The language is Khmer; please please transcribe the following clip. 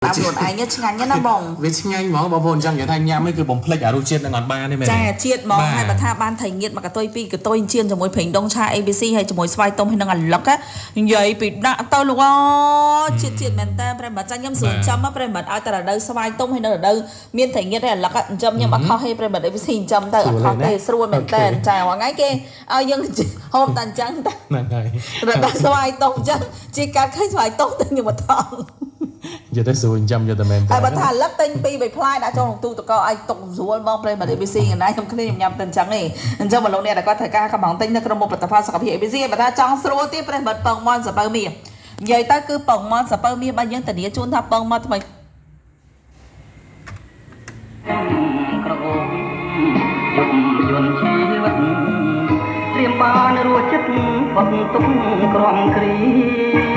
តាមខ្លួនឯងឆ្ងាញ់ណាស់បង វាឆ្ងាញ់ហ្មងបងប្អូនអញ្ចឹងនិយាយថាញ៉ាំនេះគឺបំភ្លេចអារសជាតិនឹងអត់បានទេមែនទេ ចាជាតិហ្មងហើយបើថាបានត្រីងៀតមួយកតុយពីរកតុយជៀនជាមួយប្រេងដុងឆា ABC ហើយជាមួយស្វាយទុំហើយនឹងអាឡឹកនិយាយពីដាក់ទៅលោកអូជាតិជាតិមែនតើប្រិមត្តចាខ្ញុំស្រួលចាំប្រិមត្តឲ្យតែរដូវស្វាយទុំហើយនៅរដូវមានត្រីងៀតហើយអាឡឹកចិញ្ចឹមខ្ញុំអត់ខុសទេប្រិមត្ត ABC ចិញ្ចឹមទៅអត់ខុសទេស្រួលមែនតើចាថ្ងៃគេឲ្យយើងហូបតែអញ្ចឹងតែ ហ្នឹងហើយ រដូវស្វាយទុំអញ្ចឹងជាកាត់ឃើញស្វាយទុំទៅខ្ញុំមកថង និយាយទៅស្រួលចិញ្ចឹមយកតែមែនតើ ហើយបើថាលឹកទិញពីរបីផ្លែដាក់ចូលក្នុងទូទឹកកកឲ្យទុកស្រួលហ្មងប្រិមត្ត ABC កណាខ្ញុំគ្នាខ្ញុំញ៉ាំទៅអញ្ចឹងឯងអញ្ចឹងបើលោកអ្នកដែលគាត់ត្រូវការកំងទិញនៅក្រុមមុខផលិតផលសុខភាព ABC បើថាចង់ស្រួលទៀតប្រិមត្តពងមន់សពៅមាសនិយាយទៅគឺពងមន់សពៅមាសបើយើងធានាជូនថាពងមន់ថ្មី ក្រអូបយុគយន្តជីវិតត្រៀមបានរួចចិត្តផុតទុកក្រំគ្រី